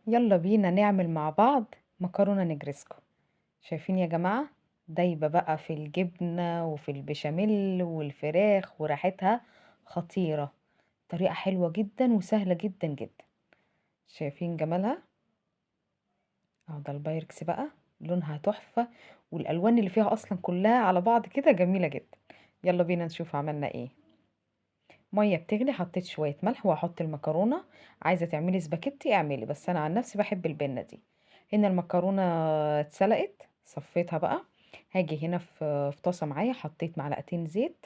يلا بينا نعمل مع بعض مكرونة نجرسكو. شايفين يا جماعة؟ دايبة بقى في الجبنة وفي البشاميل والفراخ وريحتها خطيرة. طريقة حلوة جدا وسهلة جدا جدا. شايفين جمالها؟ اهو ده البايركس بقى، لونها تحفة والألوان اللي فيها أصلا كلها على بعض كده جميلة جدا. يلا بينا نشوف عملنا ايه. مية بتغلي، حطيت شوية ملح وهحط المكرونة. عايزة تعملي سباكيتي اعملي، بس أنا عن نفسي بحب البنة دي. هنا المكرونة اتسلقت، صفيتها بقى. هاجي هنا في طاسة معايا، حطيت معلقتين زيت،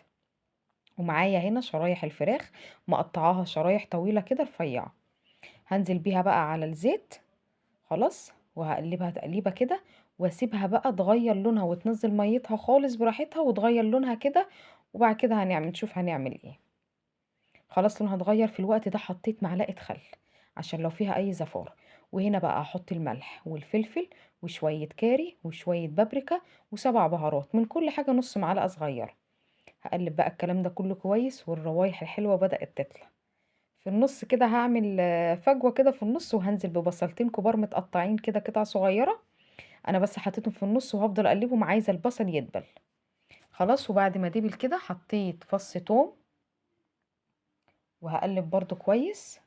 ومعايا هنا شرايح الفراخ مقطعاها شرايح طويلة كده رفيعة. هنزل بيها بقى على الزيت خلاص، وهقلبها تقليبة كده، واسيبها بقى تغير لونها وتنزل ميتها خالص براحتها وتغير لونها كده. وبعد كده نشوف هنعمل ايه. خلاص لونها اتغير. في الوقت ده حطيت معلقة خل عشان لو فيها اي زفارة. وهنا بقى هحط الملح والفلفل وشوية كاري وشوية بابريكا و7 بهارات، من كل حاجة نص معلقة صغيرة. هقلب بقى الكلام ده كله كويس، والروايح الحلوة بدأت تطلع في النص كده. هعمل فجوة كده في النص، وهنزل ببصلتين كبار متقطعين كده قطع صغيرة، أنا بس حطيتهم في النص وهفضل أقلبهم، عايزة البصل يدبل خلاص. وبعد ما دبل كده حطيت فص توم، وهقلب برضو كويس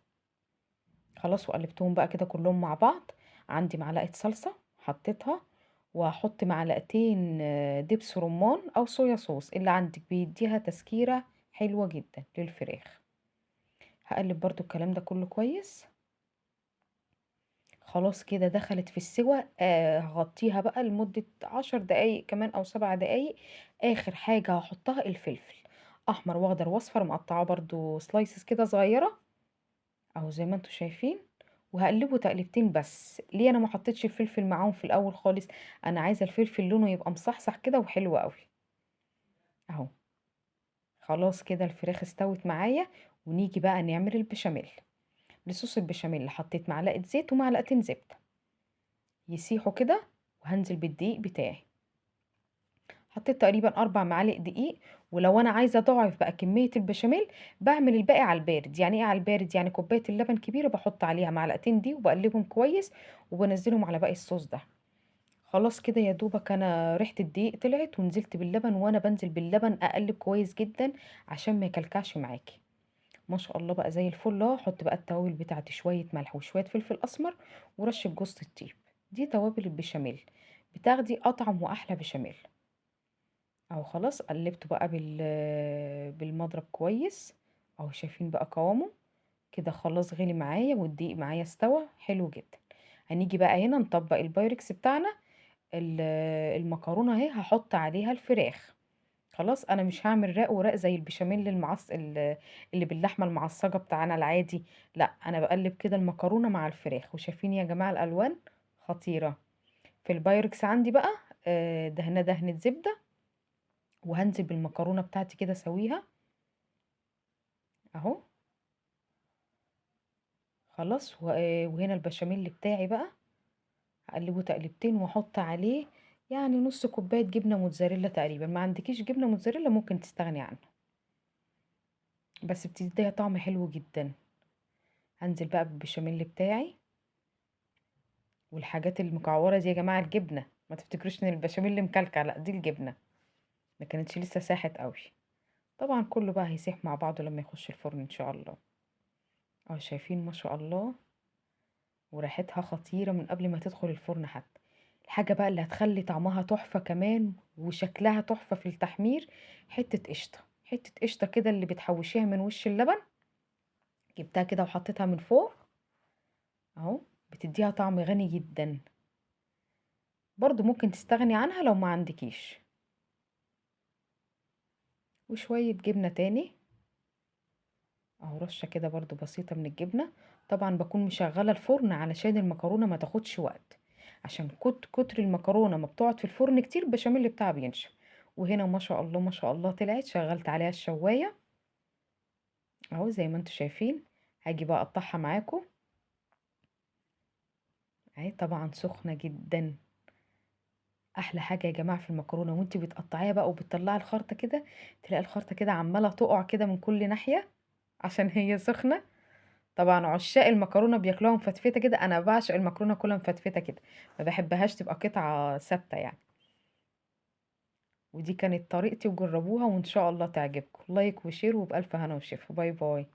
خلاص. وقلبتهم بقى كده كلهم مع بعض. عندي معلقة صلصة حطيتها، وهحط معلقتين دبس رمان أو صويا صوص اللي عندك، بيديها تسكيرة حلوة جدا للفراخ. هقلب برضو الكلام ده كله كويس. خلاص كده دخلت في السوى. هغطيها بقى لمدة 10 دقايق كمان أو 7 دقايق. آخر حاجة هحطها الفلفل أحمر وأخضر وأصفر، مقطعاه برضو سلايسز كده صغيرة أهو زي ما انتوا شايفين، وهقلبه تقلبتين بس. ليه أنا ما حطيتش الفلفل معاهم في الأول خالص؟ أنا عايزة الفلفل لونه يبقى مصحصح كده وحلو قوي أهو. خلاص كده الفراخ استوت معايا، ونيجي بقى نعمل البشاميل. لصوص البشاميل حطيت معلقة زيت ومعلقتين زبدة يسيحوا كده، وهنزل بالدقيق بتاعي. حطيت تقريبا 4 معالق دقيق. ولو انا عايزه اضاعف بقى كميه البشاميل بعمل الباقي على البارد. يعني ايه على البارد؟ يعني كوبايه اللبن كبيره بحط عليها معلقتين دي وبقلبهم كويس وبنزلهم على باقي الصوص ده. خلاص كده يا دوبك انا ريحه الدقيق طلعت ونزلت باللبن، وانا بنزل باللبن اقلب كويس جدا عشان ما يكلكعش معاكي. ما شاء الله بقى زي الفل اهو. احط بقى التوابل بتاعتي، شويه ملح وشويه فلفل اسمر ورشه جوز الطيب. دي توابل البشاميل، بتاخدي اطعم واحلى بشاميل اهو. خلاص قلبته بقى بالمضرب كويس اهو، شايفين بقى قوامه كده. خلاص غلي معايا والدقيق معايا استوى حلو جدا. هنيجي بقى هنا نطبق البايركس بتاعنا. المكرونه اهي هحط عليها الفراخ. خلاص انا مش هعمل راق وراق زي البشاميل اللي باللحمه المعصجه بتاعنا العادي، لا انا بقلب كده المكرونه مع الفراخ. وشايفين يا جماعه الالوان خطيره. في البايركس عندي بقى، دهنه دهنه زبده، وهنزل بالمكرونه بتاعتي كده اسويها اهو. خلاص. وهنا البشاميل بتاعي بقى هقلبه تقلبتين، واحط عليه نص كوبايه جبنه موتزاريلا تقريبا. ما عندكيش جبنه موتزاريلا ممكن تستغني عنها، بس بتديها طعم حلو جدا. هنزل بقى بالبشاميل بتاعي والحاجات المكعوره دي يا جماعه، الجبنه ما تفتكروش ان البشاميل مكلكع، لا دي الجبنه ما كانتش لسه ساحت قوي. طبعا كله بقى هيسيح مع بعضه لما يخش الفرن ان شاء الله. شايفين ما شاء الله، وريحتها خطيره من قبل ما تدخل الفرن حتى. الحاجه بقى اللي هتخلي طعمها تحفه كمان وشكلها تحفه في التحمير، حته قشطه، حته قشطه كده اللي بتحوشيها من وش اللبن، جبتها كده وحطيتها من فوق اهو، بتديها طعم غني جدا. برضو ممكن تستغني عنها لو ما عندكيش. وشوية جبنة تاني اهو، رشة كده برضو بسيطة من الجبنة. طبعا بكون مشغلة الفرن علشان المكرونة ما تاخدش وقت، عشان كتر المكرونة ما بتقعد في الفرن كتير البشاميل بتاعها بينشف. وهنا ما شاء الله ما شاء الله طلعت، شغلت عليها الشواية اهو زي ما انتوا شايفين. هاجي بقى اقطعها معاكم اهي، طبعا سخنة جدا. احلى حاجة يا جماعة في المكرونة وانتي بتقطعيها بقى وبتطلعي الخرطة كده، تلاقي الخرطة كده عمالة تقع كده من كل ناحية عشان هي سخنة. طبعًا عشاق المكرونة بياكلوها مفتفتة كده، أنا باعشق المكرونة آكلها مفتفتة كده، ما باحبهاش تبقى قطعة ثابتة يعني. ودي كانت طريقتي وجربوها وإن شاء الله تعجبكم. like وshare وبألف هنا وشفا. bye bye.